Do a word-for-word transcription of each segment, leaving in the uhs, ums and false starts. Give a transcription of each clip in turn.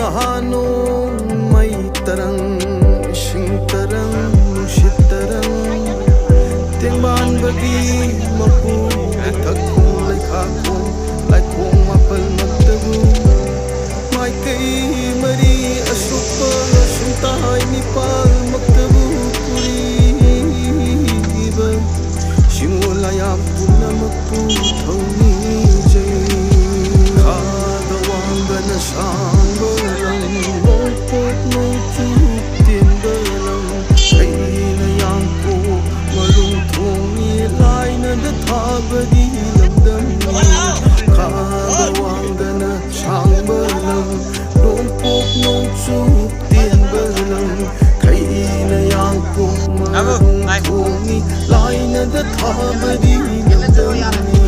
ꯅꯍꯥ ꯅꯣꯡꯃꯩ ꯇꯔꯪ, ꯏꯁꯤꯡ ꯇꯔꯪ, ꯅꯨꯡꯁꯤꯠ ꯇꯔꯪ, ꯇꯦꯡꯕꯥꯟꯕꯒꯤ ꯃꯄꯨ, ꯂꯩꯊꯛꯈꯣꯡ, ꯂꯩꯈꯥꯈꯣꯡ, ꯂꯥꯏꯈꯣꯡ ꯃꯥꯄꯜꯃꯛꯇꯕꯨ, ꯃꯥꯏꯀꯩ ꯃꯔꯤ ꯑꯁꯨꯞꯄ ꯁꯨꯡꯇꯥꯏ ꯅꯤꯄꯥꯜꯃꯛꯇꯕꯨ ꯄꯨꯔꯤꯕ ꯁꯤꯃꯣ ꯂꯥꯌꯥꯝ ꯄꯨꯝꯅꯃꯛꯄꯨ ꯊꯧꯅꯤꯖꯩ꯫ ꯈꯥꯗ ꯋꯥꯡꯗꯅ ꯁꯥꯡꯕ ꯂꯝ, ꯅꯣꯡꯄꯣꯛ ꯅꯣꯡꯆꯨꯞ ꯇꯦꯟꯕ ꯂꯝ, ꯂꯩꯅ ꯌꯥꯡꯀꯣꯛ ꯃꯔꯨꯝ ꯊꯣꯡꯉꯤ, ꯂꯥꯏꯅꯗ ꯊꯥꯕꯗꯤ ꯂꯝꯗꯝꯅꯤ꯫ ꯈꯥꯗ ꯋꯥꯡꯗꯅ ꯁꯥꯡꯕ ꯂꯝ, ꯅꯣꯡꯄꯣꯛ ꯅꯣꯡꯆꯨꯞ ꯇꯦꯟꯕ ꯂꯝ, ꯈꯩꯅ ꯌꯥꯡꯀꯣꯛ ꯃꯔꯨꯝ ꯊꯣꯡꯉꯤ, ꯂꯥꯏꯅꯗ ꯊꯥꯕꯗꯤ ꯂꯝꯗꯝꯅꯤ꯫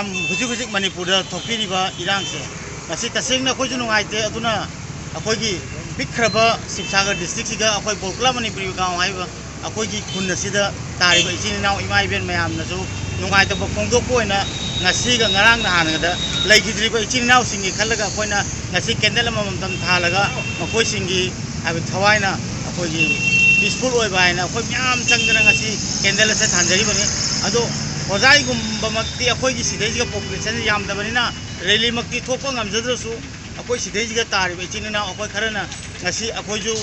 ꯍꯧꯖꯤꯛ ꯍꯧꯖꯤꯛ ꯃꯅꯤꯄꯨꯔꯗ ꯊꯣꯛꯄꯤꯔꯤꯕ ꯏꯔꯥꯡꯁꯦ, ꯃꯁꯤ ꯇꯁꯦꯡꯅ ꯑꯩꯈꯣꯏꯁꯨ ꯅꯨꯡꯉꯥꯏꯇꯦ꯫ ꯑꯗꯨꯅ ꯑꯩꯈꯣꯏꯒꯤ ꯄꯤꯛꯈ꯭ꯔꯕ ꯁꯤꯕꯁꯥꯒꯔ ꯗꯤꯁꯇ꯭ꯔꯤꯛꯁꯤꯒ ꯑꯩꯈꯣꯏ ꯕꯣꯜꯀꯂꯥ ꯃꯅꯤꯄꯨꯔꯤ ꯒꯥꯎ ꯍꯥꯏꯔꯤꯕ ꯑꯩꯈꯣꯏꯒꯤ ꯈꯨꯟ ꯑꯁꯤꯗ ꯇꯥꯔꯤꯕ ꯏꯆꯤꯟ ꯏꯅꯥꯎ ꯏꯃꯥ ꯏꯕꯦꯟ ꯃꯌꯥꯝꯅꯁꯨ ꯅꯨꯡꯉꯥꯏꯇꯕ ꯐꯣꯡꯗꯣꯛꯄ ꯑꯣꯏꯅ ꯉꯁꯤꯒ ꯉꯔꯥꯡ ꯅꯍꯥꯟꯒꯗ ꯂꯩꯈꯤꯗ꯭ꯔꯤꯕ ꯏꯆꯤꯟ ꯏꯅꯥꯎꯁꯤꯡꯒꯤ ꯈꯜꯂꯒ ꯑꯩꯈꯣꯏꯅ ꯉꯁꯤ ꯀꯦꯟꯗꯜ ꯑꯃꯃꯝꯇꯪ ꯊꯥꯜꯂꯒ ꯃꯈꯣꯏꯁꯤꯡꯒꯤ ꯍꯥꯏꯕꯗꯤ ꯊꯋꯥꯏꯅ ꯑꯩꯈꯣꯏꯒꯤ ꯄꯤꯁꯐꯨꯜ ꯑꯣꯏꯕ ꯍꯥꯏꯅ ꯑꯩꯈꯣꯏ ꯃꯌꯥꯝ ꯆꯪꯗꯅ ꯉꯁꯤ ꯀꯦꯟꯗꯜ ꯑꯁꯦ ꯊꯥꯟꯖꯔꯤꯕꯅꯤ꯫ ꯑꯗꯣ ꯍꯣꯖꯥꯏꯒꯨꯝꯕꯃꯛꯇꯤ ꯑꯩꯈꯣꯏꯒꯤ ꯁꯤꯗꯩꯁꯤꯒ ꯄꯣꯄꯨꯂꯦꯁꯟ ꯌꯥꯝꯗꯕꯅꯤꯅ ꯔꯦꯂꯤꯃꯛꯇꯤ ꯊꯣꯛꯄ ꯉꯝꯖꯗ꯭ꯔꯁꯨ, ꯑꯩꯈꯣꯏ ꯁꯤꯗꯩꯁꯤꯒ ꯇꯥꯔꯤꯕ ꯏꯆꯤꯟ ꯏꯅꯥꯎ ꯑꯩꯈꯣꯏ ꯈꯔꯅ ꯉꯁꯤ ꯑꯩꯈꯣꯏꯁꯨ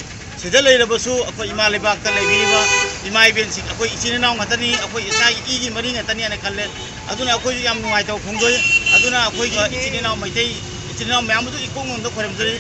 ꯁꯤꯗ ꯂꯩꯔꯕꯁꯨ ꯑꯩꯈꯣꯏ ꯏꯃꯥ ꯂꯩꯕꯥꯛꯇ ꯂꯩꯕꯤꯔꯤꯕ ꯏꯃꯥ ꯏꯕꯦꯟꯁꯤꯡ ꯑꯩꯈꯣꯏ ꯏꯆꯤꯟ ꯏꯅꯥꯎ ꯉꯥꯛꯇꯅꯤ, ꯑꯩꯈꯣꯏ ꯏꯁꯥꯒꯤ ꯏꯒꯤ ꯃꯔꯤ ꯉꯥꯛꯇꯅꯤ ꯍꯥꯏꯅ ꯈꯜꯂꯦ꯫ ꯑꯗꯨꯅ ꯑꯩꯈꯣꯏꯁꯨ ꯌꯥꯝ ꯅꯨꯡꯉꯥꯏꯇꯕ ꯐꯣꯡꯗꯣꯛꯏ꯫ ꯑꯗꯨꯅ ꯑꯩꯈꯣꯏꯒꯤ ꯏꯆꯤꯟ ꯏꯅꯥꯎ ꯃꯩꯇꯩ ꯏꯆꯤꯟ ꯏꯅꯥꯎ ꯃꯌꯥꯝꯕꯨꯁꯨ ꯏꯀꯣꯛ ꯅꯣꯟꯗ ꯈꯣꯏꯔꯝꯖꯔꯤ꯫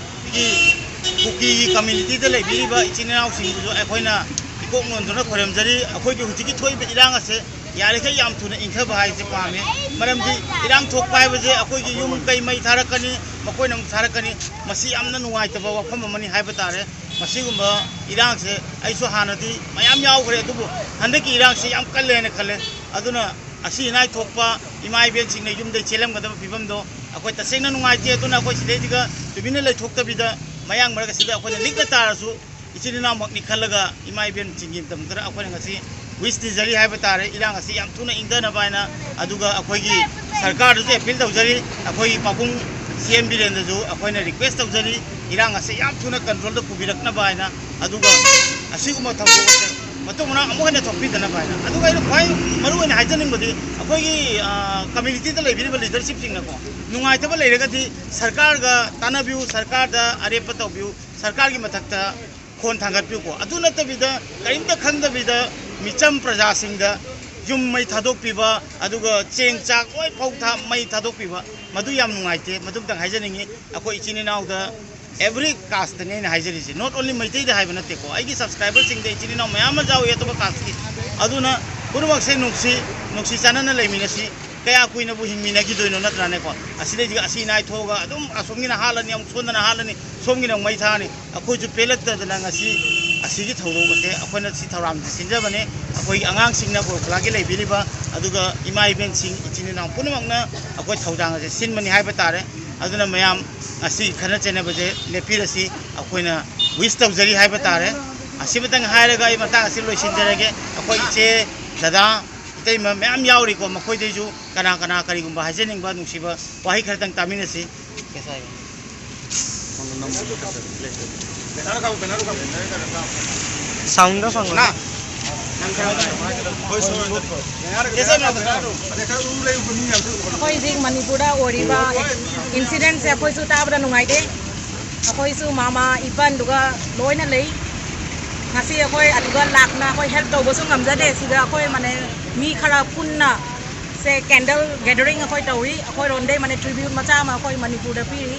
ꯀꯨꯀꯤꯒꯤ ꯀꯝꯃ꯭ꯌꯨꯅꯤꯇꯤꯗ ꯂꯩꯕꯤꯔꯤꯕ ꯏꯆꯤꯟ ꯏꯅꯥꯎꯁꯤꯡꯕꯨꯁꯨ ꯑꯩꯈꯣꯏꯅ ꯏꯀꯣꯛ ꯅꯣꯟꯗꯨꯅ ꯈꯣꯏꯔꯝꯖꯔꯤ꯫ ꯑꯩꯈꯣꯏꯒꯤ ꯍꯧꯖꯤꯛꯀꯤ ꯊꯣꯛꯏꯕ ꯏꯔꯥꯡ ꯑꯁꯦ ꯌꯥꯔꯤꯈꯩ ꯌꯥꯝ ꯊꯨꯅ ꯏꯪꯊꯕ ꯍꯥꯏꯁꯦ ꯄꯥꯝꯃꯤ꯫ ꯃꯔꯝꯗꯤ ꯏꯔꯥꯡ ꯊꯣꯛꯄ ꯍꯥꯏꯕꯁꯦ ꯑꯩꯈꯣꯏꯒꯤ ꯌꯨꯝ ꯀꯩ ꯃꯩ ꯊꯥꯔꯛꯀꯅꯤ, ꯃꯈꯣꯏꯅ ꯑꯃꯨꯛ ꯊꯥꯔꯛꯀꯅꯤ꯫ ꯃꯁꯤ ꯌꯥꯝꯅ ꯅꯨꯡꯉꯥꯏꯇꯕ ꯋꯥꯐꯝ ꯑꯃꯅꯤ ꯍꯥꯏꯕ ꯇꯥꯔꯦ꯫ ꯃꯁꯤꯒꯨꯝꯕ ꯏꯔꯥꯡꯁꯦ ꯑꯩꯁꯨ ꯍꯥꯟꯅꯗꯤ ꯃꯌꯥꯝ ꯌꯥꯎꯈ꯭ꯔꯦ, ꯑꯗꯨꯕꯨ ꯍꯟꯗꯛꯀꯤ ꯏꯔꯥꯡꯁꯤ ꯌꯥꯝ ꯀꯜꯂꯦ ꯍꯥꯏꯅ ꯈꯜꯂꯦ꯫ ꯑꯗꯨꯅ ꯑꯁꯤ ꯑꯅꯥꯏ ꯊꯣꯛꯄ ꯏꯃꯥ ꯏꯕꯦꯟꯁꯤꯡꯅ ꯌꯨꯝꯗꯩ ꯆꯦꯜꯂꯝꯒꯗꯕ ꯐꯤꯕꯝꯗꯣ ꯑꯩꯈꯣꯏ ꯇꯁꯦꯡꯅ ꯅꯨꯡꯉꯥꯏꯇꯦ꯫ ꯑꯗꯨꯅ ꯑꯩꯈꯣꯏ ꯁꯤꯗꯩꯁꯤꯒ ꯇꯨꯃꯤꯟꯅ ꯂꯩꯊꯣꯛꯇꯕꯤꯗ ꯃꯌꯥꯡ ꯃꯔꯛ ꯑꯁꯤꯗ ꯑꯩꯈꯣꯏꯅ ꯂꯤꯛꯅ ꯇꯥꯔꯁꯨ ꯏꯆꯤꯟ ꯏꯅꯥꯎꯃꯛꯅꯤ ꯈꯜꯂꯒ ꯏꯃꯥ ꯏꯕꯦꯟꯁꯤꯡꯒꯤꯗꯃꯛꯇ ꯑꯩꯈꯣꯏꯅ ꯉꯁꯤ ꯋꯤꯁ ꯅꯤꯖꯔꯤ ꯍꯥꯏꯕ ꯇꯥꯔꯦ꯫ ꯏꯔꯥꯡ ꯑꯁꯤ ꯌꯥꯝ ꯊꯨꯅ ꯏꯪꯊꯅꯕ ꯍꯥꯏꯅ, ꯑꯗꯨꯒ ꯑꯩꯈꯣꯏꯒꯤ ꯁꯔꯀꯥꯔꯗꯁꯨ ꯑꯦꯄꯤꯜ ꯇꯧꯖꯔꯤ, ꯑꯩꯈꯣꯏꯒꯤ ꯄꯥꯕꯨꯡ ꯁꯤ ꯑꯦꯝ ꯕꯤꯔꯦꯟꯗꯁꯨ ꯑꯩꯈꯣꯏꯅ ꯔꯤꯀ꯭ꯋꯦꯁ ꯇꯧꯖꯔꯤ, ꯏꯔꯥꯡ ꯑꯁꯤ ꯌꯥꯝ ꯊꯨꯅ ꯀꯟꯇ꯭ꯔꯣꯜꯗ ꯄꯨꯕꯤꯔꯛꯅꯕ ꯍꯥꯏꯅ꯫ ꯑꯗꯨꯒ ꯑꯁꯤꯒꯨꯝꯕ ꯊꯧꯗꯣꯛ ꯑꯁꯦ ꯃꯇꯨꯡ ꯃꯅꯥꯎ ꯑꯃꯨꯛ ꯍꯟꯅ ꯊꯣꯛꯄꯤꯗꯅꯕ ꯍꯥꯏꯅ꯫ ꯑꯗꯨꯒ ꯑꯩꯅ ꯈ꯭ꯋꯥꯏ ꯃꯔꯨ ꯑꯣꯏꯅ ꯍꯥꯏꯖꯅꯤꯡꯕꯗꯤ ꯑꯩꯈꯣꯏꯒꯤ, ꯑ, ꯀꯝꯃ꯭ꯌꯨꯅꯤꯇꯤꯗ ꯂꯩꯕꯤꯔꯤꯕ ꯂꯤꯗꯔꯁꯤꯞꯁꯤꯡꯅꯀꯣ, ꯅꯨꯡꯉꯥꯏꯇꯕ ꯂꯩꯔꯒꯗꯤ ꯁꯔꯀꯥꯔꯒ ꯇꯥꯟꯅꯕꯤꯌꯨ, ꯁꯔꯀꯥꯔꯗ ꯑꯔꯦꯞꯄ ꯇꯧꯕꯤꯌꯨ, ꯁꯔꯀꯥꯔꯒꯤ ꯃꯊꯛꯇ ꯈꯣꯟ ꯊꯥꯡꯒꯠꯄꯤꯌꯨꯀꯣ꯫ ꯑꯗꯨ ꯅꯠꯇꯕꯤꯗ ꯀꯔꯤꯝꯇ ꯈꯪꯗꯕꯤꯗ ꯃꯤꯆꯝ ꯄ꯭ꯔꯖꯥꯁꯤꯡꯗ ꯌꯨꯝ ꯃꯩ ꯊꯥꯗꯣꯛꯄꯤꯕ, ꯑꯗꯨꯒ ꯆꯦꯡ ꯆꯥꯛ ꯂꯣꯏ ꯐꯧ ꯊꯥ-, ꯃꯩ ꯊꯥꯗꯣꯛꯄꯤꯕ, ꯃꯗꯨ ꯌꯥꯝ ꯅꯨꯡꯉꯥꯏꯇꯦ꯫ ꯃꯗꯨꯝꯇꯪ ꯍꯥꯏꯖꯅꯤꯡꯉꯤ꯫ ꯑꯩꯈꯣꯏ ꯏꯆꯤꯟ ꯏꯅꯥꯎꯗ every casteꯅꯤ ꯑꯩꯅ ꯍꯥꯏꯖꯔꯤꯁꯦ, not only ꯃꯩꯇꯩꯗ ꯍꯥꯏꯕ ꯅꯠꯇꯦꯀꯣ꯫ ꯑꯩꯒꯤ subscriberꯁꯤꯡꯗ ꯏꯆꯤꯟ ꯏꯅꯥꯎ ꯃꯌꯥꯝ ꯑꯃ ꯌꯥꯎꯏ ꯑꯇꯣꯞꯄ casteꯀꯤ꯫ ꯑꯗꯨꯅ ꯄꯨꯝꯅꯃꯛꯁꯦ ꯅꯨꯡꯁꯤ, ꯅꯨꯡꯁꯤ ꯆꯥꯟꯅꯅ ꯂꯩꯃꯤꯟꯅꯁꯤ꯫ ꯀꯌꯥ ꯀꯨꯏꯅꯕꯨ ꯍꯤꯡꯃꯤꯟꯅꯒꯤꯗꯣꯏꯅꯣ ꯅꯠꯇ꯭ꯔꯥꯅꯦꯀꯣ? ꯑꯁꯤꯗꯩꯁꯤꯒ ꯑꯁꯤ ꯏꯅꯥꯏ ꯊꯣꯛꯑꯒ ꯑꯗꯨꯝ ꯑꯁꯣꯝꯒꯤꯅ ꯍꯥꯠꯂꯅꯤ, ꯑꯃꯨꯛ ꯁꯣꯝꯗꯅ ꯍꯥꯠꯂꯅꯤ, ꯁꯣꯝꯒꯤꯅ ꯑꯃꯨꯛ ꯃꯩ ꯊꯥꯔꯅꯤ꯫ ꯑꯩꯈꯣꯏꯁꯨ ꯄꯦꯜꯂꯛꯇꯗꯅ ꯉꯁꯤ ꯑꯁꯤꯒꯤ ꯊꯧꯗꯣꯛ ꯑꯁꯦ ꯑꯩꯈꯣꯏꯅ ꯁꯤ ꯊꯧꯔꯥꯡꯁꯦ ꯁꯤꯟꯖꯕꯅꯤ꯫ ꯑꯩꯈꯣꯏꯒꯤ ꯑꯉꯥꯡꯁꯤꯡꯅ ꯕꯣꯔ ꯈꯨꯂꯥꯒꯤ ꯂꯩꯕꯤꯔꯤꯕ, ꯑꯗꯨꯒ ꯏꯃꯥ ꯏꯕꯦꯟꯁꯤꯡ, ꯏꯆꯤꯟ ꯏꯅꯥꯎ ꯄꯨꯝꯅꯃꯛꯅ ꯑꯩꯈꯣꯏ ꯊꯧꯗꯥꯡ ꯑꯁꯦ ꯁꯤꯟꯕꯅꯤ ꯍꯥꯏꯕ ꯇꯥꯔꯦ꯫ ꯑꯗꯨꯅ ꯃꯌꯥꯝ ꯉꯁꯤ ꯈꯠꯅ ꯆꯩꯅꯕꯁꯦ ꯂꯦꯞꯄꯤꯔꯁꯤ, ꯑꯩꯈꯣꯏꯅ ꯋꯤꯁ ꯇꯧꯖꯔꯤ ꯍꯥꯏꯕ ꯇꯥꯔꯦ꯫ ꯑꯁꯤꯃꯇꯪ ꯍꯥꯏꯔꯒ ꯑꯩ ꯃꯇꯥꯡ ꯑꯁꯤ ꯂꯣꯏꯁꯤꯟꯖꯔꯒꯦ꯫ ꯑꯩꯈꯣꯏ ꯏꯆꯦ, ꯗꯗꯥ, ꯏꯇꯩꯃ ꯃꯌꯥꯝ ꯌꯥꯎꯔꯤꯀꯣ, ꯃꯈꯣꯏꯗꯩꯁꯨ ꯀꯅꯥ ꯀꯅꯥ ꯀꯔꯤꯒꯨꯝꯕ ꯍꯥꯏꯖꯅꯤꯡꯕ ꯅꯨꯡꯁꯤꯕ ꯋꯥꯍꯩ ꯈꯔꯇꯪ ꯇꯥꯃꯤꯟꯅꯁꯤ꯫ ꯁꯥꯎꯟꯗꯣ ꯁꯥꯎꯟꯗꯣ꯫ ꯑꯩꯈꯣꯏ ꯍꯧꯖꯤꯛ ꯃꯅꯤꯄꯨꯔꯗ ꯑꯣꯏꯔꯤꯕ ꯏꯟꯁꯤꯗꯦꯟꯁꯦ ꯑꯩꯈꯣꯏꯁꯨ ꯇꯥꯕꯗ ꯅꯨꯡꯉꯥꯏꯇꯦ꯫ ꯑꯩꯈꯣꯏꯁꯨ ꯃꯃꯥ ꯏꯄꯥꯟꯗꯨꯒ ꯂꯣꯏꯅ ꯂꯩ꯫ ꯉꯁꯤ ꯑꯩꯈꯣꯏ ꯑꯗꯨꯒ ꯂꯥꯛꯅ ꯑꯩꯈꯣꯏ ꯍꯦꯜꯞ ꯇꯧꯕꯁꯨ ꯉꯝꯖꯗꯦ꯫ ꯁꯤꯗ ꯑꯩꯈꯣꯏ ꯃꯅꯦ ꯃꯤ ꯈꯔ ꯄꯨꯟꯅ ꯁꯦ ꯀꯦꯟꯗꯜ ꯒꯦꯗꯔꯤꯡ ꯑꯩꯈꯣꯏ ꯇꯧꯔꯤ꯫ ꯑꯩꯈꯣꯏꯔꯣꯝꯗꯩ ꯃꯅꯤ ꯇ꯭ꯔꯤꯕ꯭ꯌꯨꯠ ꯃꯆꯥ ꯑꯃ ꯑꯩꯈꯣꯏ ꯃꯅꯤꯄꯨꯔꯗ ꯄꯤꯔꯤ꯫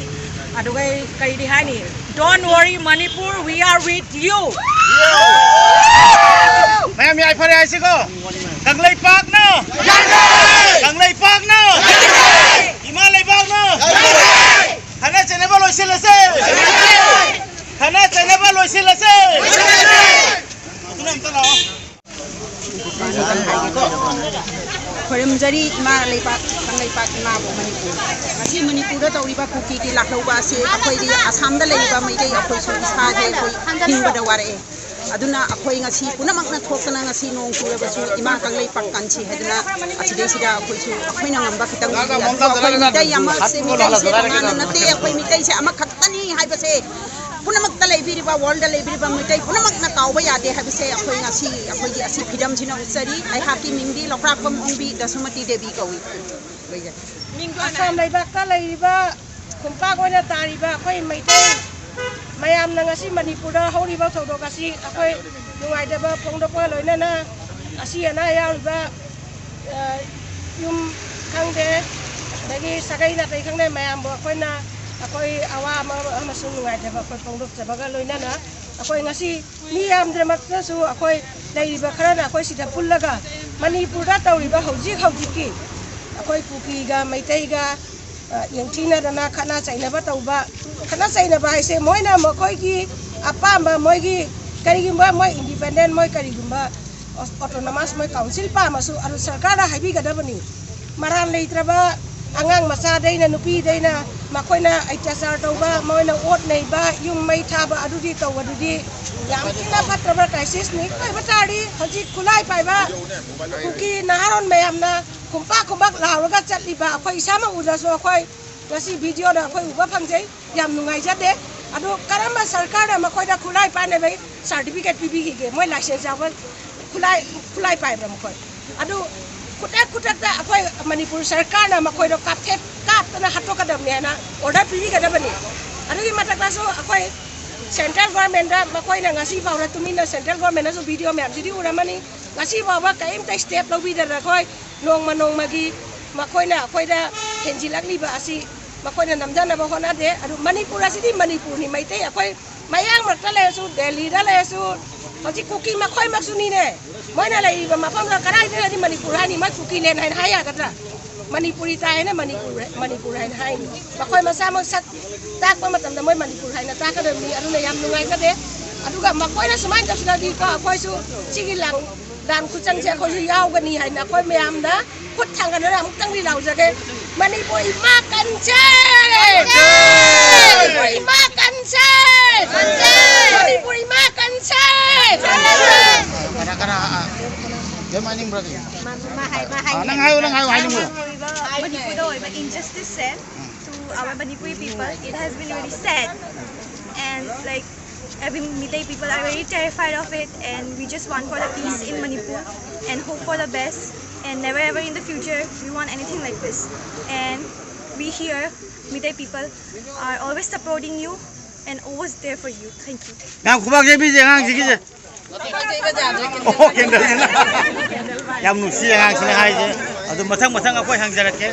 ꯑꯗꯨꯒ ꯑꯩ ꯀꯔꯤꯗꯤ ꯍꯥꯏꯅꯤ? Don't worry Manipur, we are with you. ꯃꯌꯥꯝ ꯌꯥꯏꯐꯔꯦ ꯍꯥꯏꯁꯤꯀꯣ꯫ ꯀꯪꯂꯩꯄꯥꯛꯅ! ꯀꯪꯂꯩꯄꯥꯛꯅ! ꯏꯃꯥ ꯂꯩꯕꯥꯛꯅ! ꯈꯠꯅ ꯆꯩꯅꯕ ꯂꯣꯏꯁꯤꯜꯂꯁꯦ! ꯈꯠꯅ ꯆꯩꯅꯕ ꯂꯣꯏꯁꯤꯜꯂꯁꯦ! ꯑꯗꯨꯅ ꯑꯝꯇ ꯂꯥꯛꯑꯣ꯫ ꯈꯣꯏꯔꯝꯖꯔꯤ ꯏꯃꯥ ꯂꯩꯕꯥꯛ, ꯀꯪꯂꯩꯄꯥꯛ ꯏꯃꯥꯕꯨ ꯃꯅꯤꯄꯨꯔ꯫ ꯉꯁꯤ ꯃꯅꯤꯄꯨꯔꯗ ꯇꯧꯔꯤꯕ ꯀꯨꯀꯤꯒꯤ ꯂꯥꯛꯍꯧꯕ ꯑꯁꯤ ꯑꯩꯈꯣꯏꯒꯤ ꯑꯁꯥꯝꯗ ꯂꯩꯔꯤꯕ ꯃꯩꯇꯩ ꯑꯩꯈꯣꯏꯁꯨ ꯏꯁꯥꯁꯦ ꯑꯩꯈꯣꯏ ꯍꯤꯡꯕꯗ ꯋꯥꯔꯛꯑꯦ꯫ ꯑꯗꯨꯅ ꯑꯩꯈꯣꯏ ꯉꯁꯤ ꯄꯨꯝꯅꯃꯛꯅ ꯊꯣꯛꯇꯅ ꯉꯁꯤ ꯅꯣꯡ ꯆꯨꯔꯕꯁꯨ ꯏꯃꯥ ꯀꯪꯂꯩꯄꯥꯛ ꯀꯟꯁꯤ ꯍꯥꯏꯗꯨꯅ ꯑꯁꯤꯗꯩꯁꯤꯗ ꯑꯩꯈꯣꯏꯁꯨ ꯑꯩꯈꯣꯏꯅ ꯉꯝꯕ ꯈꯤꯇꯪ ꯄꯤꯕꯤ꯫ ꯑꯗꯨꯒ ꯑꯩꯈꯣꯏ ꯃꯤꯇꯩ ꯑꯃꯁꯦ, ꯃꯤꯇꯩꯁꯦ ꯇꯣꯉꯥꯟꯅ ꯅꯠꯇꯦ, ꯑꯩꯈꯣꯏ ꯃꯤꯇꯩꯁꯦ ꯑꯃꯈꯛꯇꯅꯤ ꯍꯥꯏꯕꯁꯦ ꯄꯨꯝꯅꯃꯛꯇ ꯂꯩꯕꯤꯔꯤꯕ, ꯋꯥꯔꯜꯗ ꯂꯩꯕꯤꯔꯤꯕ ꯃꯩꯇꯩ ꯄꯨꯝꯅꯃꯛꯅ ꯀꯥꯎꯕ ꯌꯥꯗꯦ ꯍꯥꯏꯕꯁꯦ ꯑꯩꯈꯣꯏ ꯉꯁꯤ ꯑꯩꯈꯣꯏꯒꯤ ꯑꯁꯤ ꯐ꯭ꯔꯤꯗꯝꯁꯤꯅ ꯎꯠꯆꯔꯤ꯫ ꯑꯩꯍꯥꯛꯀꯤ ꯃꯤꯡꯗꯤ ꯂꯧꯈ꯭ꯔꯥꯛꯄꯝ ꯑꯣꯡꯕꯤ ꯗꯁꯨꯃꯇꯤ ꯗꯦꯕꯤ ꯀꯧꯏ꯫ ꯑꯁꯥꯝ ꯂꯩꯕꯥꯛꯇ ꯂꯩꯔꯤꯕ ꯈꯣꯡꯄꯥꯛ ꯑꯣꯏꯅ ꯇꯥꯔꯤꯕ ꯑꯩꯈꯣꯏ ꯃꯩꯇꯩ ꯃꯌꯥꯝꯅ ꯉꯁꯤ ꯃꯅꯤꯄꯨꯔꯗ ꯍꯧꯔꯤꯕ ꯊꯧꯗꯣꯛ ꯑꯁꯤ ꯑꯩꯈꯣꯏ ꯅꯨꯡꯉꯥꯏꯇꯕ ꯐꯣꯡꯗꯣꯛꯄꯒ ꯂꯣꯏꯅꯅ ꯑꯁꯤ ꯑꯅꯥ ꯌꯥꯎꯔꯤꯕ, ꯑ, ꯌꯨꯝ ꯈꯪꯗꯦ, ꯑꯗꯒꯤ ꯁꯥꯒꯩ ꯅꯥꯇꯩ ꯈꯪꯗꯦ ꯃꯌꯥꯝꯕꯨ ꯑꯩꯈꯣꯏꯅ ꯑꯩꯈꯣꯏ ꯑꯋꯥ ꯑꯃ ꯑꯃꯁꯨꯡ ꯅꯨꯡꯉꯥꯏꯇꯕ ꯑꯩꯈꯣꯏ ꯐꯣꯡꯗꯣꯛꯆꯕꯒ ꯂꯣꯏꯅꯅ ꯑꯩꯈꯣꯏ ꯉꯁꯤ ꯃꯤ ꯌꯥꯝꯗ꯭ꯔꯃꯛꯇꯁꯨ ꯑꯩꯈꯣꯏ ꯂꯩꯔꯤꯕ ꯈꯔꯅ ꯑꯩꯈꯣꯏ ꯁꯤꯗ ꯄꯨꯜꯂꯒ ꯃꯅꯤꯄꯨꯔꯗ ꯇꯧꯔꯤꯕ ꯍꯧꯖꯤꯛ ꯍꯧꯖꯤꯛꯀꯤ ꯑꯩꯈꯣꯏ ꯀꯨꯀꯤꯒ ꯃꯩꯇꯩꯒ, ꯑ, ꯌꯦꯡꯊꯤꯅꯗꯅ ꯈꯠꯅ ꯆꯩꯅꯕ ꯇꯧꯕ, ꯈꯠꯅ ꯆꯩꯅꯕ ꯍꯥꯏꯁꯦ ꯃꯣꯏꯅ ꯃꯈꯣꯏꯒꯤ ꯑꯄꯥꯝꯕ, ꯃꯣꯏꯒꯤ ꯀꯔꯤꯒꯨꯝꯕ ꯃꯣꯏ ꯏꯟꯗꯤꯄꯦꯟꯗꯦꯟ, ꯃꯣꯏ ꯀꯔꯤꯒꯨꯝꯕ ꯑꯣꯇꯣꯅꯣꯃꯁ, ꯃꯣꯏ ꯀꯥꯎꯟꯁꯤꯜ ꯄꯥꯝꯃꯁꯨ ꯑꯗꯨ ꯁꯔꯀꯥꯔꯗ ꯍꯥꯏꯕꯤꯒꯗꯕꯅꯤ꯫ ꯃꯔꯥꯜ ꯂꯩꯇ꯭ꯔꯕ ꯑꯉꯥꯡ ꯃꯆꯥꯗꯩꯅ ꯅꯨꯄꯤꯗꯩꯅ ꯃꯈꯣꯏꯅ ꯑꯇ꯭ꯌꯥꯆꯥꯔ ꯇꯧꯕ, ꯃꯣꯏꯅ ꯑꯣꯠ ꯅꯩꯕ, ꯌꯨꯝ ꯃꯩ ꯊꯥꯕ, ꯑꯗꯨꯗꯤ ꯇꯧꯕꯗꯨꯗꯤ ꯌꯥꯝ ꯊꯤꯅ ꯐꯠꯇ꯭ꯔꯕ ꯀ꯭ꯔꯥꯏꯁꯤꯁꯅꯤ꯫ ꯑꯣꯏꯕ ꯇꯥꯔꯗꯤ ꯍꯧꯖꯤꯛ ꯈꯨꯠꯂꯥꯏ ꯄꯥꯏꯕ ꯀꯨꯀꯤ ꯅꯍꯥꯔꯣꯟ ꯃꯌꯥꯝꯅ ꯈꯨꯝꯄꯥꯛ ꯈꯨꯝꯄꯥꯛ ꯂꯥꯎꯔꯒ ꯆꯠꯂꯤꯕ ꯑꯩꯈꯣꯏ ꯏꯁꯥꯃꯛ ꯎꯗ꯭ꯔꯁꯨ ꯑꯩꯈꯣꯏ ꯉꯁꯤ ꯚꯤꯗꯤꯑꯣꯗ ꯑꯩꯈꯣꯏ ꯎꯕ ꯐꯪꯖꯩ꯫ ꯌꯥꯝ ꯅꯨꯡꯉꯥꯏꯖꯗꯦ꯫ ꯑꯗꯨ ꯀꯔꯝꯕ ꯁꯔꯀꯥꯔꯅ ꯃꯈꯣꯏꯗ ꯈꯨꯠꯂꯥꯏ ꯄꯥꯏꯅꯕꯒꯤ ꯁꯥꯔꯇꯤꯐꯤꯀꯦꯠ ꯄꯤꯕꯤꯈꯤꯒꯦ? ꯃꯣꯏ ꯂꯥꯏꯁꯦꯟꯁ ꯌꯥꯎꯕ ꯈꯨꯠꯂꯥꯏ, ꯈꯨꯠꯂꯥꯏ ꯄꯥꯏꯕ꯭ꯔꯥ ꯃꯈꯣꯏ? ꯑꯗꯨ ꯈꯨꯗꯛ ꯈꯨꯗꯛꯇ ꯑꯩꯈꯣꯏ ꯃꯅꯤꯄꯨꯔ ꯁꯔꯀꯥꯔꯅ ꯃꯈꯣꯏꯗꯣ ꯀꯥꯞꯊꯦꯠ-, ꯀꯥꯞꯇꯅ ꯍꯥꯠꯇꯣꯛꯀꯗꯕꯅꯤ ꯍꯥꯏꯅ ꯑꯣꯔꯗꯔ ꯄꯤꯕꯤꯒꯗꯕꯅꯤ꯫ ꯑꯗꯨꯒꯤ ꯃꯊꯛꯇꯁꯨ ꯑꯩꯈꯣꯏ ꯁꯦꯟꯇ꯭ꯔꯦꯜ ꯒꯣꯔꯃꯦꯟꯗ ꯃꯈꯣꯏꯅ ꯉꯁꯤ ꯐꯥꯎꯗ ꯇꯨꯃꯤꯟꯅ, ꯁꯦꯟꯇ꯭ꯔꯦꯜ ꯒꯣꯔꯃꯦꯟꯅꯁꯨ ꯚꯤꯗꯤꯑꯣ ꯃꯌꯥꯝꯁꯤꯗꯤ ꯎꯔꯝꯃꯅꯤ, ꯉꯁꯤ ꯐꯥꯎꯕ ꯀꯔꯤꯝꯇ ꯁ꯭ꯇꯦꯞ ꯂꯧꯕꯤꯗꯅ ꯑꯩꯈꯣꯏ ꯅꯣꯡꯃ ꯅꯣꯡꯃꯒꯤ ꯃꯈꯣꯏꯅ ꯑꯩꯈꯣꯏꯗ ꯍꯦꯟꯖꯤꯜꯂꯛꯂꯤꯕ ꯑꯁꯤ ꯃꯈꯣꯏꯅ ꯅꯝꯊꯅꯕ ꯍꯣꯠꯅꯗꯦ꯫ ꯑꯗꯨ ꯃꯅꯤꯄꯨꯔ ꯑꯁꯤꯗꯤ ꯃꯅꯤꯄꯨꯔꯅꯤ, ꯃꯩꯇꯩ ꯑꯩꯈꯣꯏ ꯃꯌꯥꯡꯃꯔꯛꯇ ꯂꯩꯔꯁꯨ, ꯗꯦꯜꯂꯤꯗ ꯂꯩꯔꯁꯨ, ꯍꯧꯖꯤꯛ ꯀꯨꯀꯤ ꯃꯈꯣꯏꯃꯛꯁꯨꯅꯤꯅꯦ꯫ ꯃꯣꯏꯅ ꯂꯩꯔꯤꯕ ꯃꯐꯝꯗ ꯀꯗꯥꯏꯗꯅꯗꯤ ꯃꯅꯤꯄꯨꯔ ꯍꯥꯏꯅꯤ? ꯃꯣꯏ ꯀꯨꯀꯤ ꯂꯦꯟ ꯍꯥꯏꯅ ꯍꯥꯏ ꯌꯥꯒꯗ꯭ꯔꯥ? ꯃꯅꯤꯄꯨꯔꯤ ꯇꯥꯏ ꯍꯥꯏꯅ ꯃꯅꯤꯄꯨꯔ, ꯃꯅꯤꯄꯨꯔ ꯍꯥꯏꯅ ꯍꯥꯏꯅꯤ꯫ ꯃꯈꯣꯏ ꯃꯁꯥꯃꯛ ꯁꯛ ꯇꯥꯛꯄ ꯃꯇꯝꯗ ꯃꯣꯏ ꯃꯅꯤꯄꯨꯔ ꯍꯥꯏꯅ ꯇꯥꯛꯀꯗꯕꯅꯤ꯫ ꯑꯗꯨꯅ ꯌꯥꯝ ꯅꯨꯡꯉꯥꯏꯖꯗꯦ꯫ ꯑꯗꯨꯒ ꯃꯈꯣꯏꯅ ꯁꯨꯃꯥꯏꯅ ꯇꯧꯁꯤꯜꯂꯗꯤꯀꯣ, ꯑꯩꯈꯣꯏꯁꯨ ꯁꯤꯒꯤ ꯂꯥꯟ, ꯂꯥꯟ ꯈꯨꯆꯪꯁꯦ ꯑꯩꯈꯣꯏꯁꯨ ꯌꯥꯎꯒꯅꯤ ꯍꯥꯏꯅ ꯑꯩꯈꯣꯏ ꯃꯌꯥꯝꯅ ꯈꯨꯠ ꯊꯥꯡꯒꯠꯅꯔ ꯑꯃꯨꯛꯇꯪꯗꯤ ꯂꯥꯎꯖꯒꯦ꯫ ꯃꯅꯤꯄꯨꯔ ꯏꯃꯥ ꯀꯟꯁꯦ! ꯃꯅꯤꯄꯨꯔ ꯏꯃꯥ ꯀꯟꯁꯦ! ꯃꯅꯤꯄꯨꯔ ꯏꯃꯥ ꯀꯟꯁꯦ! ꯀꯅꯥ, ꯀꯅꯥ, ꯑꯥ, ꯀꯩꯝ ꯍꯥꯏꯅꯤꯡꯕ꯭ꯔꯥ? ꯃꯥ, ꯃꯥ ꯍꯥꯏ-, ꯃꯥ ꯑꯥ, ꯍꯥꯏꯒꯦ꯫ ꯅꯪ ꯍꯥꯏꯌꯨ, ꯅꯪ ꯍꯥꯏꯌꯨ, ꯍꯥꯏꯅꯤꯡꯕꯗꯣ꯫ ꯃꯅꯤꯄꯨꯔꯗ ꯑꯣꯏꯕ injustice say to our Manipuri people, it has been really sad. And, like, every Meitei people are very terrified of it, and we just want for the peace in Manipur and hope for the best. And never ever in the future we want anything like this. And we here, Meitei people, are always supporting you and always there for you. Thank you. ꯌꯥꯝ ꯈꯨꯕꯥꯛ ꯌꯩꯕꯤꯁꯦ ꯑꯉꯥꯡꯁꯤꯒꯤꯁꯦ꯫ ꯑꯣ, ꯀꯦꯟꯗꯜꯁꯤꯅ꯫ ꯌꯥꯝ ꯅꯨꯡꯁꯤ ꯑꯉꯥꯡꯁꯤꯅ ꯍꯥꯏꯁꯦ꯫ ꯑꯗꯨ ꯃꯊꯪ ꯃꯊꯪ ꯑꯩꯈꯣꯏ ꯍꯪꯖꯔꯛꯀꯦ꯫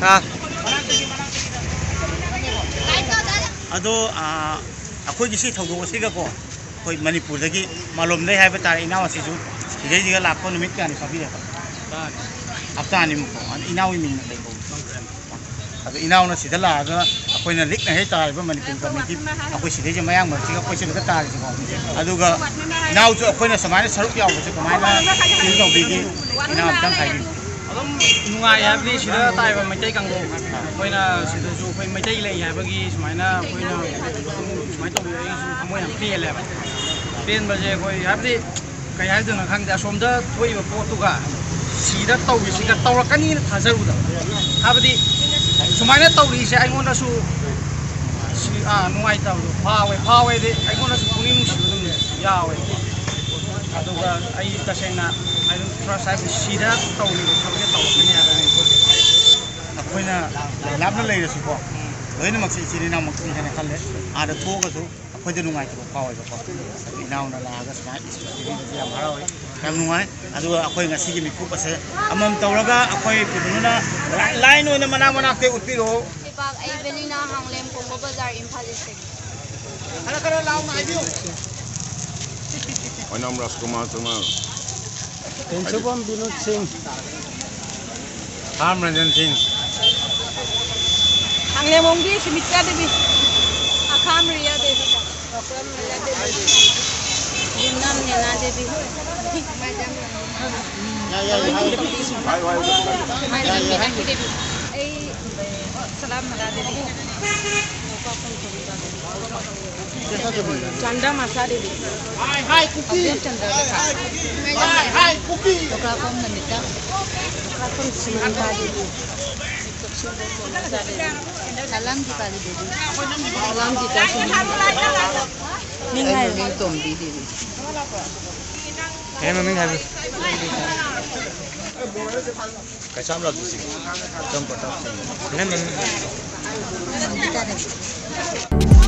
ꯑꯥ꯫ ꯑꯗꯣ, ꯑꯥ, ꯑꯩꯈꯣꯏꯒꯤ ꯁꯤ ꯊꯧꯗꯣꯛ ꯑꯁꯤꯒꯀꯣ, ꯑꯩꯈꯣꯏ ꯃꯅꯤꯄꯨꯔꯗꯒꯤ ꯃꯥꯂꯣꯝꯗꯩ ꯍꯥꯏꯕ ꯇꯥꯔꯦ, ꯏꯅꯥꯎ ꯑꯁꯤꯁꯨ ꯁꯤꯗꯩꯁꯤꯒ ꯂꯥꯛꯄ ꯅꯨꯃꯤꯠ ꯀꯌꯥꯅꯤ ꯐꯥꯕꯤꯔꯦ? ꯍꯞꯇꯥ ꯑꯅꯤꯃꯨꯛꯀꯣ꯫ ꯑꯗꯣ ꯏꯅꯥꯎꯒꯤ ꯃꯤꯡꯅ ꯀꯩ ꯀꯧꯕ? ꯑꯗꯣ ꯏꯅꯥꯎꯅ ꯁꯤꯗ ꯂꯥꯛꯑꯒ ꯑꯩꯈꯣꯏ ꯑꯩꯈꯣꯏꯅ ꯂꯤꯛꯅ ꯍꯦꯛ ꯇꯥꯔꯤꯕ ꯃꯅꯤꯄꯨꯔ ꯀꯝꯃꯤꯇꯤ, ꯑꯩꯈꯣꯏ ꯁꯤꯗꯩꯁꯦ ꯃꯌꯥꯡ ꯃꯔꯛꯁꯤꯒ ꯑꯩꯈꯣꯏ ꯁꯤꯗꯒ ꯇꯥꯔꯤꯁꯤꯀꯣ꯫ ꯑꯗꯨꯒ ꯏꯅꯥꯎꯁꯨ ꯑꯩꯈꯣꯏꯅ ꯁꯨꯃꯥꯏꯅ ꯁꯔꯨꯛ ꯌꯥꯎꯕꯁꯦ ꯀꯃꯥꯏꯅ ꯐꯤꯜ ꯇꯧꯕꯤꯒꯦ? ꯏꯅꯥꯎ ꯑꯝꯇꯪ ꯍꯥꯏꯕꯤꯌꯨ꯫ ꯑꯗꯨꯝ ꯅꯨꯡꯉꯥꯏ ꯍꯥꯏꯕꯗꯤ ꯁꯤꯗ ꯇꯥꯔꯤꯕ ꯃꯩꯇꯩ ꯀꯥꯡꯕꯨ, ꯑꯩꯈꯣꯏꯅ ꯁꯤꯗꯁꯨ ꯑꯩꯈꯣꯏ ꯃꯩꯇꯩ ꯂꯩ ꯍꯥꯏꯕꯒꯤ ꯁꯨꯃꯥꯏꯅ ꯑꯩꯈꯣꯏꯅ ꯁꯨꯃꯥꯏꯅ ꯇꯧꯕꯤꯔꯛꯏꯁꯨ ꯊꯃꯣꯏ ꯌꯥꯝ ꯄꯦꯜꯂꯦꯕ꯫ ꯄꯦꯟꯕꯁꯦ ꯑꯩꯈꯣꯏ ꯍꯥꯏꯕꯗꯤ ꯀꯩ ꯍꯥꯏꯗꯣꯏꯅꯣ ꯈꯪꯗꯦ꯫ ꯑꯁꯣꯝꯗ ꯊꯣꯛꯏꯕ ꯄꯣꯠꯇꯨꯒ ꯁꯤꯗ ꯇꯧꯔꯤꯁꯤꯒ ꯇꯧꯔꯛꯀꯅꯤꯅ ꯊꯥꯖꯔꯨꯗꯕ꯫ ꯍꯥꯏꯕꯗꯤ ꯁꯨꯃꯥꯏꯅ ꯇꯧꯔꯤꯁꯦ ꯑꯩꯉꯣꯟꯗꯁꯨ ꯁꯤ-, ꯑꯥ, ꯅꯨꯡꯉꯥꯏꯇꯕꯗꯣ ꯐꯥꯎꯋꯦ꯫ ꯐꯥꯎꯋꯦꯗꯤ ꯑꯩꯉꯣꯟꯗꯁꯨ ꯄꯨꯛꯅꯤꯡ ꯅꯨꯡꯁꯤꯕ ꯑꯗꯨꯝ ꯌꯥꯎꯋꯦ꯫ ꯑꯗꯨꯒ ꯑꯩ ꯇꯁꯦꯡꯅ ꯑꯗꯨꯝ ꯈꯔ ꯁꯥꯏꯕ ꯁꯤꯗ ꯇꯧꯔꯤꯕ ꯊꯕꯛꯁꯦ ꯇꯧꯔꯛꯀꯅꯤ ꯍꯥꯏꯕ ꯑꯩꯈꯣꯏꯅ ꯂꯥꯞꯅ ꯂꯩꯔꯁꯨꯀꯣ, ꯂꯣꯏꯅꯃꯛꯁꯦ ꯏꯆꯤꯜ ꯏꯅꯥꯎꯃꯛꯇꯅꯤ ꯍꯥꯏꯅ ꯈꯜꯂꯦ꯫ ꯑꯥꯗ ꯊꯣꯛꯑꯒꯁꯨ ꯑꯩꯈꯣꯏꯗ ꯅꯨꯡꯉꯥꯏꯇꯕ ꯐꯥꯎꯋꯦꯕꯀꯣ꯫ ꯏꯅꯥꯎꯅ ꯂꯥꯛꯑꯒ ꯁꯨꯃꯥꯏꯅ ꯏꯁꯄꯤꯆ ꯄꯤꯕꯤꯕꯁꯦ ꯌꯥꯝ ꯍꯔꯥꯎꯋꯦ, ꯌꯥꯝ ꯅꯨꯡꯉꯥꯏ꯫ ꯑꯗꯨꯒ ꯑꯩꯈꯣꯏ ꯉꯁꯤꯒꯤ ꯃꯤꯀꯨꯞ ꯑꯁꯦ ꯑꯃꯃꯝ ꯇꯧꯔꯒ ꯑꯩꯈꯣꯏ ꯀꯩꯅꯣꯅ ꯂꯥꯏ-, ꯂꯥꯏꯟ ꯑꯣꯏꯅ ꯃꯅꯥꯛ ꯃꯅꯥꯛꯇ ꯎꯠꯄꯤꯔꯛꯑꯣ꯫ ꯂꯩꯕꯥꯛ, ꯑꯩ ꯕꯦꯂꯤꯅꯥ ꯍꯥꯡꯂꯦꯝ, ꯀꯣꯡꯕ ꯕꯖꯥꯔ, ꯏꯝꯐꯥꯜ ꯏꯁ꯫ ꯑꯣꯏꯅꯥꯝ ꯔꯥꯖꯀꯨꯃꯥꯔ ꯁꯔꯃ꯫ ꯇꯦꯟꯁꯧꯕꯝ ꯕꯤꯅꯣꯗ ꯁꯤꯡ꯫ ꯈꯥꯝ ꯔꯟꯖꯟ ꯁꯤꯡ꯫ ꯍꯥꯡꯂꯦꯝꯕꯝꯒꯤ ꯁꯨꯃꯤꯇ꯭ꯔꯥ ꯗꯦꯕꯤ꯫ ꯑꯈꯥꯝ ꯔꯤꯌꯥ ꯗꯦꯕꯤ꯫ ꯌꯨꯝꯅꯥꯝ ꯅꯦꯅꯥ ꯗꯦꯕꯤ꯫ ꯃꯥꯏꯖꯝ ꯔꯥꯅꯤ ꯗꯦꯕꯤ꯫ ꯑꯩ ꯁꯂꯥꯝ ꯃꯂꯥ ꯗꯦꯕꯤ꯫ ꯆꯥꯟꯗꯥ ꯃꯁꯥ ꯗꯦꯕꯤ꯫ ꯍꯥꯏ ꯍꯥꯏ ꯀꯨꯀꯤ꯫ ꯍꯥꯏ ꯍꯥꯏ ꯀꯨꯀꯤ꯫ ꯂꯣꯀ꯭ꯔꯥꯛꯄꯝ ꯅꯃꯤꯇꯥ꯫ ꯂꯣꯀ꯭ꯔꯥꯛꯄꯝ ꯁꯤꯃꯟꯇꯥ ꯗꯦꯕꯤ꯫ ꯁꯂꯥꯝ ꯗꯤꯄꯥꯂꯤ ꯗꯦꯕꯤ꯫ ꯁꯂꯥꯝ ꯒꯤꯇꯥ ꯁꯤꯡ꯫ ꯃꯤꯡ ꯍꯥꯏꯌꯨ꯫ ꯑꯩ ꯃꯃꯤꯡ ꯇꯣꯝꯕꯤ ꯗꯦꯕꯤ꯫ ꯍꯦ ꯃꯃꯤꯡ ꯍꯥꯏꯕꯤꯌꯨ꯫ ꯀꯩꯁꯥꯝ ꯔꯥꯖꯨ ꯁꯤꯡ꯫ ꯀꯩꯁꯥꯝ ꯄ꯭ꯔꯇꯥꯞ ꯁꯤꯡ꯫ ꯅꯪ ꯃꯃꯤꯡ ꯍꯥꯏꯌꯨ꯫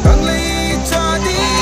ꯀꯪꯂꯩ ꯆꯥꯗꯤ